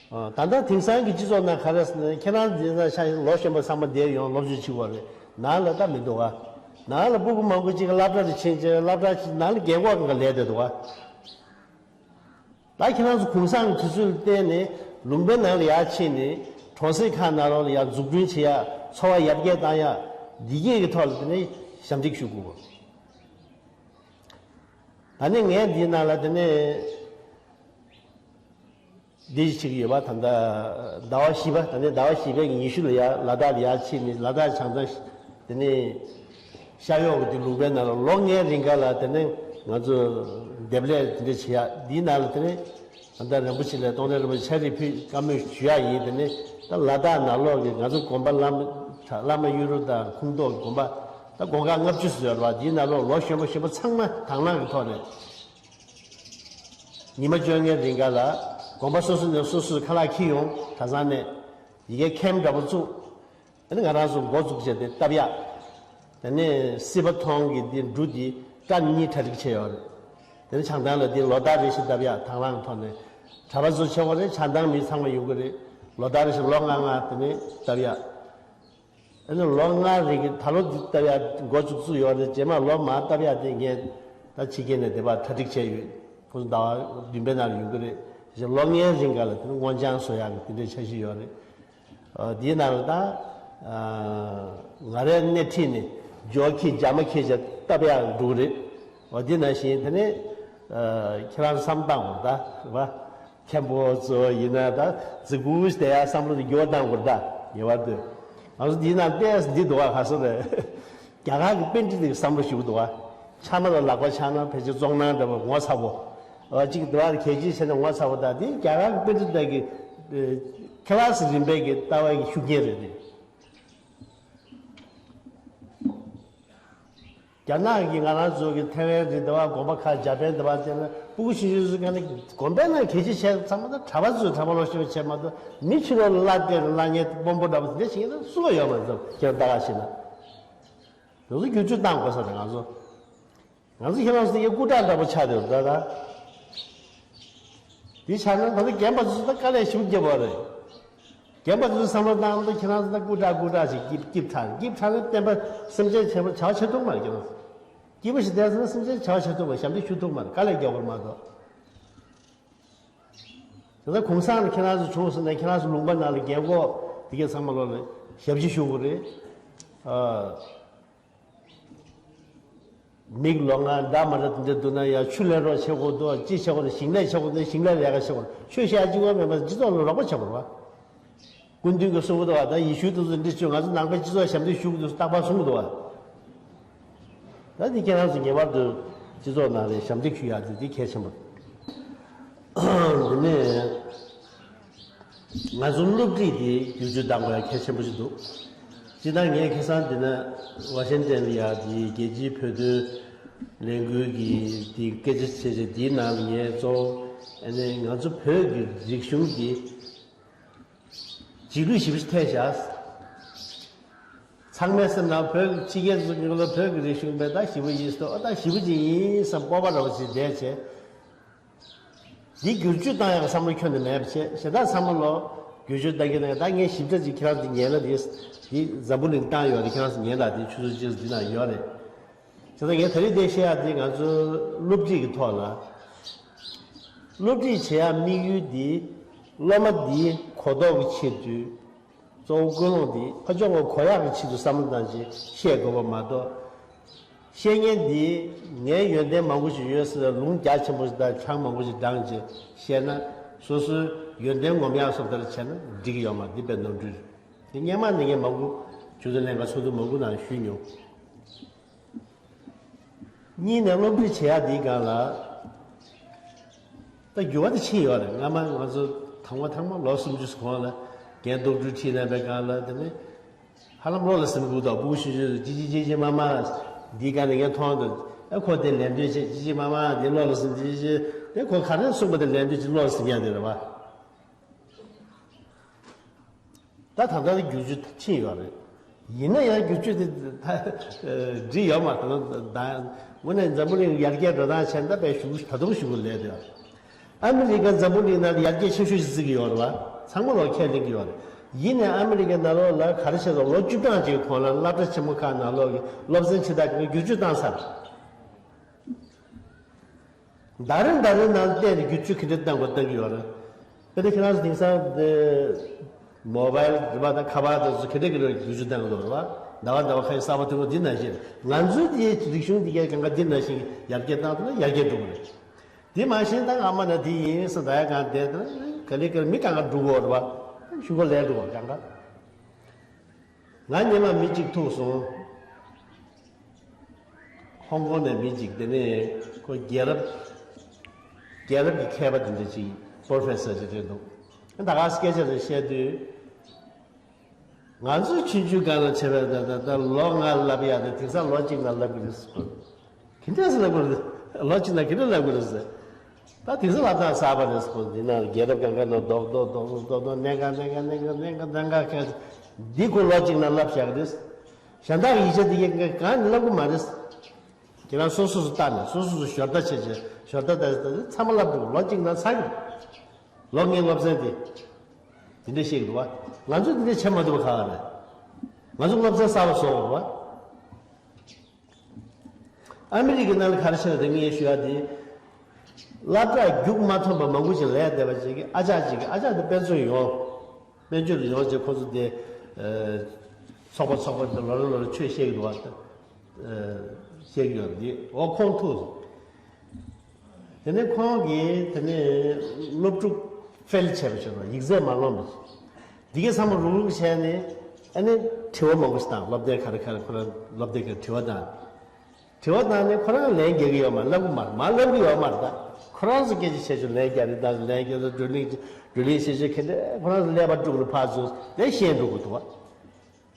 ད་ལྟ་དེང་སང་གི་སྤྱི་ཚོགས་ནང་ག་རེ་ཟེར་ན། ཁྱེད་རང་འཛིན་བཟང་ཤ་ལོ་གཞོན་པ་ཚང་མ་བསྡད་ཡོང་སློབ་སྦྱོང་བྱེད་དགོས་རེད། ནང་ལ་ད་མི་འདུག་ག་ནང་ལ་སྤུ་གུ་མང་པོ་ཅིག་གི་སློབ་གྲྭ་རུ་ཕྱིན་བྱས་སློབ་གྲྭ་ནང་ལ་རྒན་གོག་འགའ་ལས་བསྡད་འདུག་ག་ད་ཁྱེད་རང་ཚོ་གུང་སེང་གི་དུས་ཚོད་ལ་བརྟེན་ནས་ལུང་པའི་ནང་ལ་ཡར་ཕྱིན་ནས་གྲོང་གསེབ་ཁག་ནང་ལོགས་ལ་ཡར་འཛུགས་སྐྲུན་བྱེད་ཡག་འཚོ་བ་ཡར་རྒྱས་བཏང་ཡག་འདི་གས་ཀྱི་ཐོག་ལ་དེ་ནས་ཞབས་འདེགས་ཞུ་དགོས། ད་ནི་ངས་འདིའི་ནང་ལ་དེ་ནས་འདི་ཞིག་བྱེད་ཀྱི་ཡོད་པ། ད་ལྟ་ཟླ་བ་བཞི་པ། ད་ནི་ཟླ་བ་བཞི་པའི་ཉི་ཤུ་ལ་ཡར་ལ་དྭགས་ལ་ཡར་ཕྱིན་ནས། ལ་དྭགས་བྱང་ཐང་དེ་ནས་ཤར་གཡོག་གི་དེ་ལུང་པའི་ནང་ལ་ལོ་ལྔའི་རིང་ག་ལ་དེ་ནས་ང་ཚོ་འདེབས་ལས་དེ་འདྲ་བྱེད་ཡག་འདིའི་ནང་ལ་དེ་ནས་ད་ལྟ་རིན་པོ་ཆེ་ལ། རྟོགས་ལྡན་རིན་པོ་ཆེ་ཕྱག་བྲིས་ཕུལ། བཀའ་མོལ་ཞུ་ཡག་ཡིན། དེ་ནས་ད་ལ་དྭགས་ནང་ལོགས་ཀྱི་ང་ཚོ་དགོན་པ་བླ་མ་བླ་མ་གཡུ་རུ་དང་ཁུངས་གཏོགས་དགོན་པ་ད་དགོན་ཁག་ལྔ་བཅུ་ཙམ་ཡོད་རེད་བ། འདིའི་ནང་ལོགས་ལོ་གཞོན་པ་གཞོན་པ་ཚང་མ་དང་བླངས་ཀྱི་ཐོག་ནས། ཉི་མ་བཅོ་ལྔའི་རིང་ག་ལ་དགོན་པ་སོ་སོ་ནས་སོ་སོའི་ཁ་ལག་འཁྱེར་ཡོང་། གྲྭ་ཚང་ནས་ཡ་གི་ཁེམ་འདྲ་པོ་བཙུགས། ཨ་ནི་ང་རང་ཚོ་འགོ་བཙུགས་བྱས་ཏེ་བཏབ་ཡག་དེ་ནས་སྲིད་པ་མཐོང་གི་འདི་འབྲུ་འདི་སྐྲ་གཉིས་གྲ་སྒྲིག་བྱས་ཡོད་རེད། དེ་ནས་བྱང་ཐང་ལ་འདི་ལོ་ལྟར་རེ་བཞིན་བཏབ་ཡག་དང་བླངས་ཐོག་ནས། གྲྭ་པ་ཚོ་ཆེ་བ་རེད། བྱང་ཐང་མི་ཚང་མ་ཡོང་གི་རེད། ལོ་ལྟར་རེ་བཞིན་ལོ་ལྔ་ལྔ་དེ་ནས་བཏབ་ཡག་ཨ་ནི་ལོ་ལྔ་རིང་གི་ད་ལོ་འདི་བཏབ་ཡག་འགོ་བཙུགས་བཙུགས་ཡོད་རེད། རྗེས་མ་ལོ་མར་བཏབ་ཡག་དེ་ངས་ད་ཕྱི་རྒྱལ་ནས་དེ་བར་གྲ་སྒྲིག་བྱས་ཡོད། ཁོང་ཚོ་ཟླ་བ་བདུན་པའི་ནང་ལ་ཡོང་གི་རེད། རྗེས་ལོ་ལྔའི་རིང་ག་ལ་དེ་ནི་སྔོ་ལྗང་བཟོ་ཡག་གི་དེ་འདྲའི་འཆར་གཞི་ཡོད་རེད། ཨ། དེའི་ནང་ལ་ད་ཨ་ང་རའི་སྣེ་ཁྲིད་ནས་སྦྱོར་འཁྱེར་སྦྱར་མ་འཁྱེར་བྱས་བཏབ་ཡག་འགྲོ་གི་རེད། འོ། དེ་ནང་བཞིན་དེ་ནས་ཨ་ཁྱེད་རང་བསམ་སྟངས་འོ་ད་རེད་པ། མཁན་པོ་ཚོ་ཡིན་ན་ད་རྫིག་པོ་ཞིག་བསྡད་ཡག་བསམ་བློ་དེ་འགྱུར་བ་གཏང་དགོས་རེད་ད། ངེས་པར་དུ་ང་ཚོ་འདིའི་ནང་བལྟས་འདི་འདུག་ག་ག་ཚོད་རེད། རྒྱ་གར་གྱི་པཎྜི་ཏ་གི་བསམ་བློ་ཞིག་འདུག་ག་ཕྱག་ན་དང་ལག་པ་ཕྱག་ན་ཕལ་ཆེར་བཙོང་ནང་འདྲ་པོ་ངོ་ཚ་པོ། ཨ། གཅིག་འདི་བར་གལ་ཆེ་བྱས་ན་ངོ་ཚ་པོ། ད་འདི་རྒྱ་གར་གྱི་པཎྜི་ཏ་གི་ཨ་ཁ་ལག་རིམ་པས་ཀྱི་ལྟ་བ་གི་ཤུགས་རྐྱེན་རེད་དེ། རྒྱ་ནག་གིས་ང་རང་ཚོ་གི་ཐེ་ཝན་རེད་འདི་བ། དགོན་པ་ཁག་འཇར་པན་འདི་བ་དེ་ལ་སྤུ་གུ་ཆུང་ཆུང་ཚོ་ག་ནས་དགོན་པའི་ནང་གལ་ཆེ་བྱས་ཚང་མ་ད་གྲྭ་པ་ཚོས་གྲྭ་པ་ལོ་ཆེ་བ་བྱས་མ་གཏོགས། མི་ཕྱི་ལོགས་ལ་བླ་གཏད་ལ་བླ་ངན་དཔོན་པོ་འདྲ་པོ་དེ་འདྲ་ཞིག་ཡིན་ན་སུ་ཡང་ཡོད་མ་རེད། ཁྱེད་རང་ལྟ་ག་ཤེས་ན། དེ་ཚོ་བསྒྱུར་བཅོས་གཏང་དགོས་ས་རེད་ང་ཚོ། ང་ཚོ་ཁྱེད་རང་ཚོ་ཡི་སྐུ་དྲག་འདྲ་པོ་ཆགས་བསྡད་ཡོད་ད་ད། དེ་ཆགས་ན་ད་ལྟ་རྒན་པ་ཚོ་ད་དཀའ་ལས་ཞེ་པོ་རྒྱབ་པ་རེད། རྒན་པ་ཚོས་བསམ་བློ་བཏང་ན་ད་ཁྱེད་རང་ཚོ་ད་སྐུ་དྲག་སྐུ་དྲག་ཞིག་སྐྱིད་སྐྱིད་ཐག་སྐྱིད་ཐག་ནས་བསྟན་པ་སེམས་ཅན་བྱེད་པ་བྱ་བ་བྱེད་ཐུབ་མ་རེད། ཁྱེད་རང་ཚོ་སྐྱིད་པོ་ཞིག་བསྡད་སོང་ན་སེམས་ཅན་བྱ་བ་བྱེད་ཐུབ་མ་རེད། ཞབས་འདེགས་ཞུ་ཐུབ་མ་རེད། དཀའ་ལས་རྒྱག་དགོས་མ་གཏོགས། དེ་ལྟར་གུང་སེང་ལ་ཁྱེད་རང་ཚོ་བྱུང་སོང་ན་ཁྱེད་རང་ཚོ་ལུང་པ་ནང་ལ་རྒན་གོག་དེ་གས་ཚང་མ་ལོ་ལ་ཞབས་ཕྱི་ཞུ་དགོས་རེད། ཨ། མིག་ལོང་ང་འདྲ་མ་འདྲ་དེ་འདྲ་འདུག་ན་ཡང་ཆུ་ལེན་རོགས་བྱེད་དགོས་འདུག་ཅི་བྱེད་དགོས་ན་ཞིང་ལས་བྱེད་དགོས་འདུག་ཞིང་ལས་ལས་ཀ་བྱེད་དགོས་ཆོས་བཤད་གཅིག་པོ་མེད་པར་སྤྱི་ཚོགས་ལ་རོགས་པ་བྱེད་དགོས་རེད་བ། སྐུ་མདུན་གྱིས་གསུང་གི་འདུག་བ། ད་ཡེ་ཤུ་དེ་ཚོ་འདི་ཅུ་ང་ཚོ་ནང་པའི་སྤྱི་ཚོགས་ཞབས་འདེགས་ཞུ་གི་འདུག་རྟག་པར་གསུང་གི་འདུག་བ། ད་འདི་ཁྱེད་རང་ཚོ་ངེས་པར་དུ་སྤྱི་ཚོགས་ནང་ལ་ཞབས་འདེགས་ཞུ་ཡག་དེ་འདི་གལ་ཆེན་པོ་རེད། འདི་ནས། ང་ཚོ་སློབ་ཁྲིད་དེ་བསྒྱུར་བཅོས་གཏང་དགོས་ཡ་གལ་ཆེན་པོ་ཞིག་འདུག་སྤྱིར་བཏང་ངས་ཁ་སང་འདི་ན་ཝ་ཤིང་ཏན་ལ་ཡ་དེ་རྒྱལ་སྤྱིའི་བོད་དོན་ལས་འགུལ་གྱི་དེ་སྐད་ཆ་བཤད་བྱས་དེའི་ནང་ལ་ངས་གཙོ་བོ་ཨ་ནི་ང་ཚོ་བོད་ཀྱི་རིག་གཞུང་དེ་རྗེས་ལུས་ཞེ་པོ་ཞིག་ཐེབས་བཞག་ཚང་མའི་སེམས་ནང་བོད་ཀྱི་ཕྱི་རྒྱལ་ཚོ་གི་ལ་བོད་ཀྱི་རིག་གཞུང་པས་ད་ཞེ་པོ་ཡིན་སྟོ་ཨ་ད་ཞེ་པོ་ཅིག་ཡིན་བསམ་སྤོབས་པ་རང་ཞིག་བསྡད་བྱས། འདི་བསྒྱུར་བཅོས་བཏང་ཡག་བསམ་བློ་ཁྱོན་ནས་མེད་པ་བྱས་གཞན་དག་ཚང་མ་ལོ་བསྒྱུར་བཅོས་བཏང་གི་ན་ད་ངས་ཞིབ་ཕྲ་ཅིག་ཁྱེད་རང་ཚོ་ཉན་ན་དེ་འདི་འཛམ་བུ་གླིང་བཏང་ཡོད་རེད། ཁྱེད་རང་ཚོ་ཉན་ན་དེ་ཆུ་ཚོད་གཅིག་འདི་ན་ཡོད་རེད། བྱས་ཙང་ངས་ད་རེས་འདི་བཤད་ཡག་འདི་ང་ཚོ་སློབ་ཁྲིད་ཀྱི་ཐོག་ལ་སློབ་ཁྲིད་བྱེད་ཡག་དམིགས་ཡུལ་འདི་སློབ་མ་འདིའི་གོ་རྟོགས་ཀྱི་ཆེད་དུ། གཙོ་བོ་ཀུན་སློང་འདི་ཕ་ཕྱོགས་ཀྱི་གོ་ཡག་གི་ཆེད་དུ་བསམ་བློ་བཏང་བྱས་བཤད་དགོས་པ་མ་གཏོགས། བཤད་མཁན་འདི་ངའི་ཡོན་ཏན་མང་པོ་ཞིག་ཡོད་ཟེར་ལ་ལུང་རྒྱ་ཆེན་པོ་ཞིག་དང་གྲངས་མང་པོ་ཞིག་བགྲངས་བྱས་བཤད་ན་སོ་སོའི་ཡོན་ཏན་ངོམ་ཡག་སོགས་ལྟར་བྱས་ན་འགྲིག་གི་ཡོད་མ་རེད། འདི་དཔེ་ནོར་འཁྲུལ་རེད། དེ་སྔོན་མ་ནས་ངས་མང་པོ་ཆུ་ཚོད་ལྷན་ཁང་ཚོགས་འདུ་མང་པོ་ནང་ཞུས་མྱོང་། གཉིས་ནས་སློབ་ཁྲིད་བྱེད་ཡག་འདིའི་སྒང་ལ་ད་འགྱུར་བ་དེ་ཕྱིན་ཡོད་རེད། སྔ་མ་ང་ཚོ་དང་པོ་ཐེངས་མ་ལོ་སུམ་ཅུ་གོང་ལ་རྒན་རྡོ་སྒྲུབ་ཁྲིད་གནང་པའི་སྒང་ལ་དེ་ནས་ཧ་ལམ་བློ་ལ་ཟིན་དགོས་དང་སྤུ་གུ་ཆུང་ཆུང་ཅི་ཅི་ཅི་ཅི་མ་མ་འདིའི་སྒང་ནས་ངས་མཐོང་འདུག་ཨ་ཁོ་དེ་ལན་འདེབས་བྱེད་ཅི་ཅི་མ་མ་འདི་བློ་ལ་ཟིན་ཅི་ཅི་དེ་ཁོ་ག་རེ་གསུངས་པ་དེ་ལན་འདེབས་ཅི་བློ་ལ་ཟིན་ཡག་དེ་རེད་བ། ད་ད་ལྟ་བསྒྱུར་བཅོས་ཕྱིན་ཡོད་རེད། ཡིན་ན་ཡང་བསྒྱུར་བཅོས་དེ་ད་འགྲིག་ཡོད་མ་རེད། ད་དངོས་གནས་འཛམ་བུ་གླིང་ཡར་རྒྱས་འགྲོ་སྟངས་བྱས་ན་ད་དཔེ་ཞུ་ད་དུང་ཞུ་དགོས་ལས་དེ། ཨ་མི་རི་ཀ་འཛམ་བུ་གླིང་ནང་ལ་ཡར་རྒྱས་ཆེ་ཤོས་ཤིག་བརྩི་གི་ཡོད་རེད་བ། ཚང་མ་ལོག་ཁས་ལེན་གི་ཡོད་རེད། ཡིན་ནའི་ཨ་མི་རི་ཀའི་ནང་ལོགས་ལ་ག་རེ་བྱས་སོང་། ལོ་བཅུ་གྲངས་ཀྱི་གོང་ལ་སློབ་གྲྭ་ཆེན་མོ་ཁག་ནང་ལོགས་ཀྱི་སློབ་ཚན་ཆེ་ཐག་གི་བསྒྱུར་བཅོས་བཏང་ཚར། ཟླ་རེ་ཟླ་རེ་ནང་བལྟས་ནས་བསྒྱུར་བཅོས་ག་འདྲ་བཏང་དགོས་བཏང་གི་ཡོད་རེད། དཔེར་ན་ཁྱེད་རང་ཚོ་དེང་སང་དེ་མོ་བལ་རེད་པ་དང་ཁ་པར་དེ་ཚོ་ག་འདྲ་ག་འདྲ་བསྒྱུར་བཅོས་བཏང་གི་འདུག་རེད་པ། ཟླ་བ་ཟླ་བ་ཁ་ཡི་གསར་པ་ཐོན་གོ་འདི་ནང་བཞིན་ང་ཚོའི་དེའི་རིག་གཞུང་འདི་གའི་གང་ག་འདི་ནང་བཞིན་ཡར་རྒྱས་བཏང་ཐུབ་ན་ཡར་རྒྱས་འགྲོ་གི་རེད། དེ་མ་གཞི་ད་ཨ་མ་ན་དེ་ཡིན་ས་ད་ཡ་གང་བསྡད་དང་ག་ལེ་ག་ལེ་མི་གང་ག་འགྲོ་གི་ཡོད་རེད་པ། ཞུ་གོ་ལས་འགྲོ་གི་གང་ག་ང་སྔོན་མ་མི་གཅིག་ཐུག་སོང་། ཧོང་ཀོང་ནས་མི་གཅིག་དེ་ནས་ཁོ་རྒྱལ་རབས་རྒྱལ་རབས་ཀྱི་མཁས་པ་དེ་འདྲ་ཅིག་པོ་རོ་ཕེ་སར་ཅིག་རེད་འདུག་ད་ག་སྐད་ཆ་རེ་བཤད་དུས། ང་ཚོའི་ཆུང་ཆུང་སྒང་ལ་བྱས་པའི་ད་ད་ད་ལོ་ལྔ་བསླབ་ཡག་དེ་དེང་སང་ལོ་གཅིག་ནང་བསླབ་གི་རེད་ཟེར། ག་འདྲས་སེ་ལབ་དགོས་རེད། ལོ་གཅིག་ནང་ག་འདྲས་ལབ་དགོས་རེད་ཟེར། ད་དེང་སང་ལབ་སྟངས་གསར་པ་རེད་ཟེར། འདི་ན་རྒྱལ་རབས་གང་ག་ནང་རྡོག་རྡོག་རྡོག་རྡོག་རྡོག་རྡོག་གནད་འགག་གནད་འགག་གནད་འགག་གནད་འགག་གནད་འགག་ག་འདི་ཁོ་ལོ་གཅིག་ནང་བསླབ་བཞག་གི་རེད། གཞན་དག་ཡིག་ཆ་འདི་གའི་གང་ནས་བསླབ་གི་མ་རེད། ཁྱེད་རང་སོ་སོ་སོ་ལྟ་ནས་སོ་སོ་སོ་ཞོར་ལྟ་བྱས་བྱས་ཞོར་ལྟ་ལྟ་ལྟ་ཚང་མ་བསླབ་འདུག་ལོ་གཅིག་ནང་ཚར་གི་རེད། ལོ་ལྔའི་སློབ་ཚན་འདི་འདི་འདྲ་བཤད་གི་འདུག་བ། ང་ཚོ་འདི་འདྲ་བྱེད་མ་ཐུབ་པ་ག་རེད། ང་ཚོ་སློབ་ཚན་གསར་པ་བཟོ་དགོས་རེད་བ། ཨ་མི་རི་ཀའི་ནང་ལ་ག་རེ་བྱས་ན་དེ་ངས་ཞུ་ཡ་དེ། སློབ་གྲྭ་རྒྱུགས་མ་ཐུབ་པ་མང་པོ་ཞིག་ལས་བསྡད་པ་ཅིག་གི་ཨ་ཅག་ཅིག་གི་ཨ་ཅག་དེ་དཔེ་མཛོད་ཡོང་། དཔེ་མཛོད་ལ་ཡོང་རྗེས་ཁོ་ཚོ་དེ་ཚོགས་པ་ཚོགས་པ་དེ་ལོ་རེ་ལོ་རེ་ཆོས་བཤད་ཀྱི་འདུག་བ། བཤད་ཀྱི་ཡོད་རེད། འོ་ཁོང་ཐུག་སོང་། དེ་ནས་ཁོང་གིས་དེ་ནས་སློབ་ཕྲུག་ཕེལ་བྱས་པ་བྱས་པ་ཡིག་ཚད་མ་ལོངས་པ། འདི་གའི་ཚང་མ་རུག་རུག་བྱས་ནས་ཨ་ནི་དྲི་བ་མང་པོ་ཞིག་བཏང་། སློབ་གྲྭའི་ག་རེ་ག་རེ་ཁོ་རང་སློབ་གྲྭའི་ག་དྲི་བ་བཏང་། དྲི་བ་བཏང་ནས་ཁོ་རང་ལན་རྒྱག་གི་ཡོད་མ་རེད། ལབ་གི་མ་རེད། མ་ལབ་གི་ཡོད་མ་རེད། ད་ཁོ་རང་ཚོ་སྐད་ཆ་བཤད་ཆོག་ལན་རྒྱག་རེད། ད་ལན་རྒྱག་ད་བགྲོ་གླེང་བགྲོ་གླེང་བཤད་ཆོག་ག་འདྲ་ཁོ་རང་ཚོ་ཀླད་པ་དཀྲུགས་ནས་ཕར་ཚུར་ལན་བཤད་འགྲོ་གི་འདུག་བ།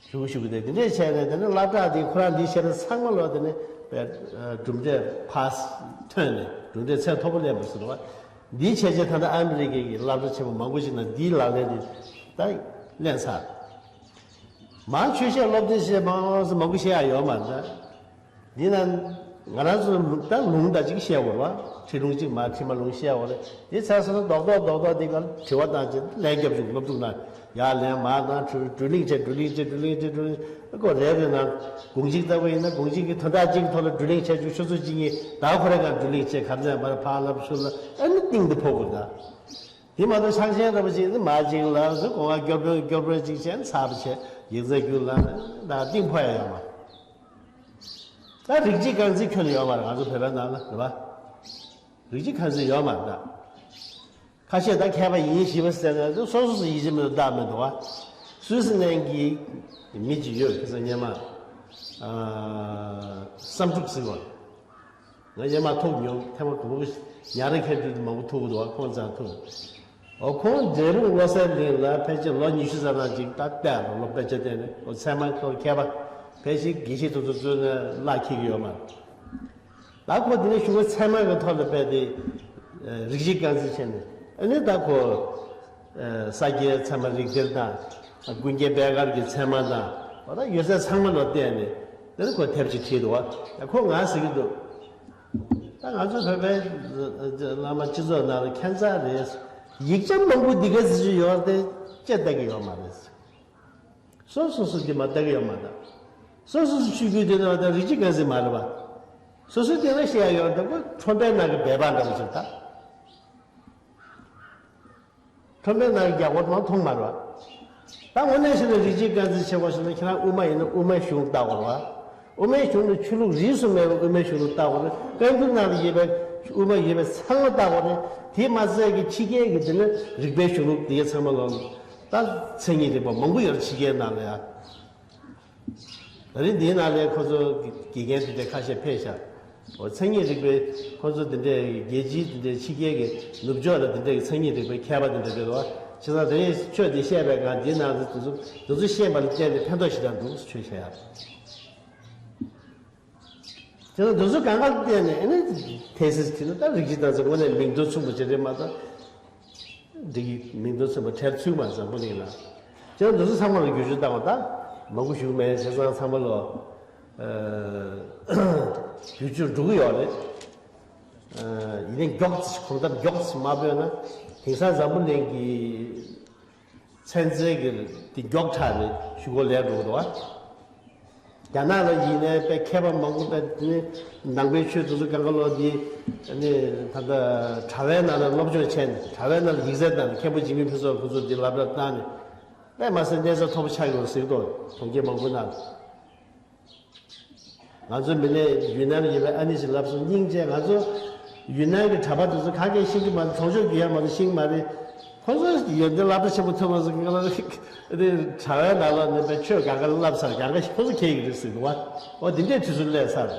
ཞུ་ཞུ་གི་དེ་འདི་འདྲས་བྱས་ནས་དེ་ནས་སློབ་གྲྭ་འདི་ཁོ་རང་འདི་བྱས་ནས་ཚང་མ་ལོ་དེ་ནས་པའི་གྲུབ་འབྲས་ཕ་སི་ཐོན་ནས་གྲུབ་འབྲས་ཚད་མཐོ་པོ་ལེན་པ་ཟེར་བ། འདི་བྱས་རྗེས་ད་ལྟ་ཨ་མི་རི་ཀའི་གི་སློབ་གྲྭ་ཆེན་པོ་མང་པོ་ཞིག་ནང་འདིའི་ལག་ལེན་འདི་ད་ལེན་ཚར། མང་ཆོས་བཤད་སློབ་དེབ་བཤད་མང་སུ་མང་པོ་བཤད་ཡ་ཡོད་མ་རེད། འདི་ན་ང་རང་ཚོ་ལུང་ད་ལུང་ད་ཅིག་བཤད་འོར་བ། ཁྲིད་ལུང་ཅིག་མ་ཁྲིད་མ་ལུང་བཤད་འོར་རེད། དེ་ཚར་སོང་ན་རྡོག་རྡོག་རྡོག་རྡོག་འདི་ག་དྲི་བ་བཏང་ཅིག་ལན་རྒྱབ་བཅུག་སློབ་ཕྲུག་ན་ཡར་ལན་མར་བཏང་བགྲོ་བགྲོ་གླེང་བྱས་བགྲོ་གླེང་བྱས་བགྲོ་གླེང་བྱས་བགྲོ་གླེང་ཁོ་རེ་རེ་ན་དགོང་གཅིག་ལྟ་བུ་ཡིན་ན་དགོང་གཅིག་གི་དོན་དག་གཅིག་གི་ཐོག་ལ་བགྲོ་གླེང་བྱས་བཅུག་ཆུ་ཚོད་གཅིག་གཉིས་ད་ཁོ་རེ་ག་བགྲོ་གླེང་བྱས་ག་ཚད་མར་ཕར་ལབ་ཚུར་ལབ་ཨ་ནི་གཏིང་འདི་ཕོག་དགོས་ད། དེ་མ་གཏོགས་ཕྱག་ཆེན་རིན་པོ་ཆེ་ནི་མ་གཅིག་ལ་སོ་གོང་བ་སྐྱོར་དཔོན་སྐྱོར་དཔོན་གཅིག་བྱས་ཚར་བ་བྱས་ཡིག་ཚད་རྒྱུ་ལ་ད་གཏིང་ཕོག་ཡ་ཡོད་མ། ད་རིགས་གཅིག་རྐང་འཛིན་ཁྱོན་ནས་ཡོད་མ་རེད། ང་ཚོ་བོད་པའི་ནང་ལ་རེད་པ། རིགས་གཅིག་རྐང་འཛིན་ཡོད་མ་རེད་ད། ཁ་ཤས་ད་མཁས་པ་ཡིན་ཞེས་པ་ཟེར་ན་སོ་སོ་སོ་ཡིད་ཆེས་མེད་པ་བཏགས་མི་འདུག་བ། སུད་སི་ནང་གི་མི་གཅིག་ཡོད། ཁ་སང་སྔོན་མ་ཨ་བསམ་གྲུབ་ཟེར་བ། ང་སྔོན་མ་ཐུག་མྱོང་། ཐེངས་མ་དང་པོ་ཉ་ར་ཁེར་འགྲོ་དུས་མང་པོ་ཐུག་གི་འདུག་བ། ཁོང་ཚང་ཐུག་འོ་ཁོང་འབྲས་སྤུངས་བློ་གསལ་གླིང་ལ་ཕལ་ཆེར་ལོ་ཉི་ཤུ་ཙམ་ཅིག་ད་བསྡད་རོགས། སློབ་དཔེ་ཆ་བསྟན་ནས། འོ་ཚད་མ་ཐོག་མཁས་པ་ཕལ་ཆེར་དགེ་བཤེས་དེ་ཚོ་གཙོས་ནས་བླ་འཁྱེར་གྱི་ཡོད་མ་རེད། ད་ཁོ་དེ་ནས་གཞུག་གུ་ཚད་མ་གི་ཐོག་ལ་དཔེ་དེ་རིགས་གཅིག་རྐང་འཛིན་བྱས་ནས། ཨ་ནི་ད་ཁོ་ས་སྐྱའི་ཚད་མ་རིགས་གཏེར་དང་ཀུན་མཁྱེན་པད་དཀར་གྱི་ཚད་མ་དང་། འོ་ད་ཡོད་ཚད་ཚང་མ་ལ་བལྟས་ནས་དེ་ནས་ཁོ་དེབ་ཅིག་བྲིས་འདུག་བ། ད་ཁོ་ང་ཟེར་གྱི་འདུག་ད་ང་ཚོ་བོད་པའི་བླ་མ་སྤྱི་ཚོགས་ནང་ལ་ཁྱད་མཚར་རེད། ཡིག་ཆ་མང་པོ་འདི་ག་ཟེར་གྱི་ཡོད་རེད་དེ་ཅེས་ལྟ་གི་ཡོད་མ་རེད། སོ་སོ་སོ་འདི་མ་ལྟ་གི་ཡོད་མ་རེད། སོ་སོ་སོ་ཆོས་བརྒྱུད་དེ་ནང་ད་རིགས་གཅིག་རྐང་འཛིན་མ་རེད་པ། སོ་སོའི་སྟེང་ལ་བཤད་ཡ་ཡོད་རེད་ད། ཁོ་ཁྲོམ་པའི་ནང་གི་སྦལ་པ་འདྲ་བོ་ཅིག་ད། ཁྲོམ་པའི་ནང་གི་རྒྱ་སྒོར་མང་མཐོང་མ་རེད་པ། ད་དངོས་གནས་བྱས་ན་རིགས་གཅིག་རྐང་འཛིན་བྱེད་དགོས་ཟེར་ན། ཁྱེད་རང་དབུ་མ་ཡིན་ན་དབུ་མའི་གཞུང་ལྟ་དགོས་རེད་པ། དབུ་མའི་གཞུང་ནི་ཆོས་ལུགས་རིས་སུ་མེད་པའི་དབུ་མའི་གཞུང་ལ་ལྟ་དགོས་རེད། བཀའ་འགྱུར་ནང་ལ་ཡོད་པའི་དབུ་མ་ཡོད་པའི་ཚང་མ་ལྟ་དགོས་རེད། དེ་མ་ཟད་ཀྱི་ཕྱི་རྒྱལ་གྱི་དེ་ནི་རིགས་པའི་གཞུང་ལུགས་དེ་གའི་ཚང་མ་ལོག་ད་མཚན་ཉིད་རིག་པ་མང་པོ་ཡོད་རེད་ཕྱི་རྒྱལ་ནང་ལ་ཡ། ད་རིང་འདིའི་ནང་ལ་ཁོ་ཚོ་དགེ་རྒན་དེ་འདྲ་ཁ་ཤས་ཕེབས་ཤག་འོ་མཚན་ཉིད་རིག་པའི་ཁོ་ཚོ་དེ་འདྲའི་རྒྱལ་སྤྱིའི་དེ་འདྲའི་ཕྱི་རྒྱལ་གྱི་ནུབ་ཕྱོགས་ལ་དེ་འདྲའི་མཚན་ཉིད་རིག་པའི་མཁས་པ་དེ་འདྲ་རེད་བ། བྱས་ཙང་དེ་རིང་ཆོས་འདི་བཤད་པའི་སྒང་འདིའི་ནང་དུ་དེ་ཚོ་དེ་ཚོ་ཤེས་པ་ལ་བརྟེན་ནས་ཕན་ཐོགས་ཞེ་དྲག་འདུག་ཆོས་བཤད་ཡ། དེ་ལ་འདི་ཚོ་གང་ག་བལྟས་ནས་ཨ་ནི་ཐེ་སིས་བྲིས་ན། ད་རིགས་གཅིག་རྐང་འཛིན་དངོས་གནས་མིང་དོན་མཚུངས་པ་ཅིག་རེད་མ་གཏོགས། འདི་གི་མིང་དོན་མཚུངས་པ་བྲལ་ཚུལ་མ་འཛམ་བུ་གླིང་ལ། དེ་ལ་འདི་ཚོ་ཚང་མ་ལ་བསྒྱུར་བཅོས་བཏང་བ་ད་མང་པོ་ཞིག་མེད། བྱས་ཙང་ཚང་མ་ལོ་བསྒྱུར་བཅོས་འགྲོ་གི་ཡོད་རེད། ཡིན་ནའི་མགྱོགས་ཙམ་གོམ་སྟབས་མགྱོགས་ཙམ་མ་སྤོས་ན། དེང་སང་འཛམ་བུ་གླིང་གི་ཚན་རྩལ་གྱི་དེ་མགྱོགས་དྲགས་ནས་ཤུགས་ལས་འགྲོ་གི་འདུག་བ། རྒྱ་ནག་ལ་ཡིན་ནའི་དཔེ་མཁས་པ་མང་པོ། དཔེ་དེ་ནི་ནང་པའི་ཆོས་དེ་ཚོ་གང་ག་ལོག་འདི་ནི་ད་ལྟ་གྲྭ་བའི་ནང་ལ་སློབ་སྦྱོང་བྱས་ནས། གྲྭ་བའི་ནང་ལ་ཡིག་ཚད་བཏང་ནས། མཁན་པོ་འཇིགས་མེད་ཕུན་ཚོགས་ཁོ་ཚོ་འདི་སློབ་གྲྭ་བཏང་ནས། དཔེ་མ་ཟད་གནས་ཚད་མཐོ་པོ་ཆགས་ཡོང་ཟེར་གི་འདུག་གྲོང་ཁྱེར་མང་པོ་ནང་ལ། ང་ཚོ་མི་ནས་ཡུན་ནན་ཡོད་པའི་ཨ་ནེ་ཞིག་ལབ་སོང་། སྙིང་རྗེ། ང་ཚོ་ཡུན་ནན་གྱི་གྲྭ་པ་དེ་ཚོ་གང་གས་ཤེས་ཀྱི་མ་རེད། གྲོང་ཆོག་རྒྱུ་ཡ་མ་རེད། ཤེས་ཀྱི་མ་རེད། ཁོ་ཚོ་ཡོན་ཏན་སློབ་གྲྭ་ཆེན་པོ་ཐོན་མ་སོང་། ང་ལ་དེ་གྲྭ་བའི་ནང་ལ་ནི་པའི་ཆོས་གང་ག་ལ་བསླབ་ཚར། གང་ག་ཁོ་ཚོ་མཁས་ཀྱི་རེད་ཟེར་འདུག་བ། འོ་དེ་འདྲའི་དུས་ཚོད་སླེབས་ཚར།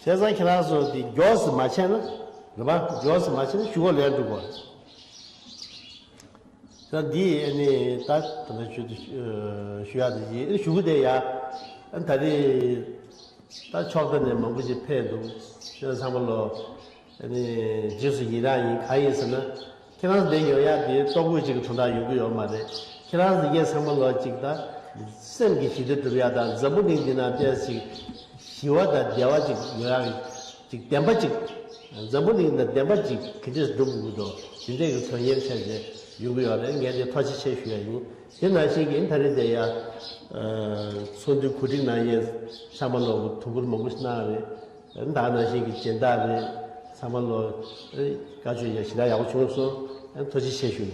བྱས་ཙང་ཁྱེད་རང་ཚོ་དེ་མགྱོགས་སུ་མ་བྱས་ན་རེད་པ། མགྱོགས་སུ་མ་བྱས་ན་ཤུགས་ལས་འགྲོ་གི་རེད། ད་འདི་ཨ་ནི་ད་ད་ལྟ་ཞུ་ཞུ་ཡག་དེ་ཡིན། ཞུ་གི་དེ་ཡ། ཨ་ད་རེས་ད་ཕྱོགས་མཐའ་ནས་མང་པོ་ཞིག་ཕེབས་འདུག་ཁྱེད་རང་ཚང་མ་ལོ་ཨ་ནི་རྗེས་སུ་ཡི་རང་ཡིན། གང་ཡིན་ཟེར་ན། ཁྱེད་རང་འདི་ཡོང་ཡག་དེ་ལྟོ་གོས་ཅིག་གི་དོན་དག་ཡོང་གི་ཡོད་མ་རེད། ཁྱེད་རང་ཚོ་ངས་ཚང་མ་ལོ་ཅིག་ད་སེམས་ཀྱི་ཞི་བདེ་སྒྲུབ་ཡག་དང་། འཛམ་བུ་གླིང་འདི་ནང་བལྟས་ཅིག་ཞི་བ་དང་བདེ་བ་ཅིག་ཡོང་ཡག་ཅིག་བདེན་པ་ཅིག་འཛམ་བུ་གླིང་ན་བདེན་པ་ཅིག་ག་འདྲས་སྒྲུབ་དགོས་འདུག་དེ་འདྲས་ཀྱི་དོན་གཉེར་བྱས་ཏེ་ཡོང་གི་ཡོད་རེད། ངས་དེ་ཐུགས་རྗེ་ཆེ་ཞུ་ཡ་ཡིན། དེ་ནང་བཞིན་གྱི་ད་རེས་དེ་ཡ་ཚོགས་འདུའི་གོ་སྒྲིག་གནང་ཡས་ཚང་མ་ལོ་ཐུགས་ཁུར་མང་པོ་ཞིག་གནང་རེད། ད་ནང་བཞིན་གྱི་སྦྱིན་བདག་རེད། ཚང་མ་ལོ་བཀའ་ཆོས་ཡ་ཞེ་དྲག་ཡག་པོ་བྱུང་སོང་། ཐུགས་རྗེ་ཆེ་ཞུ།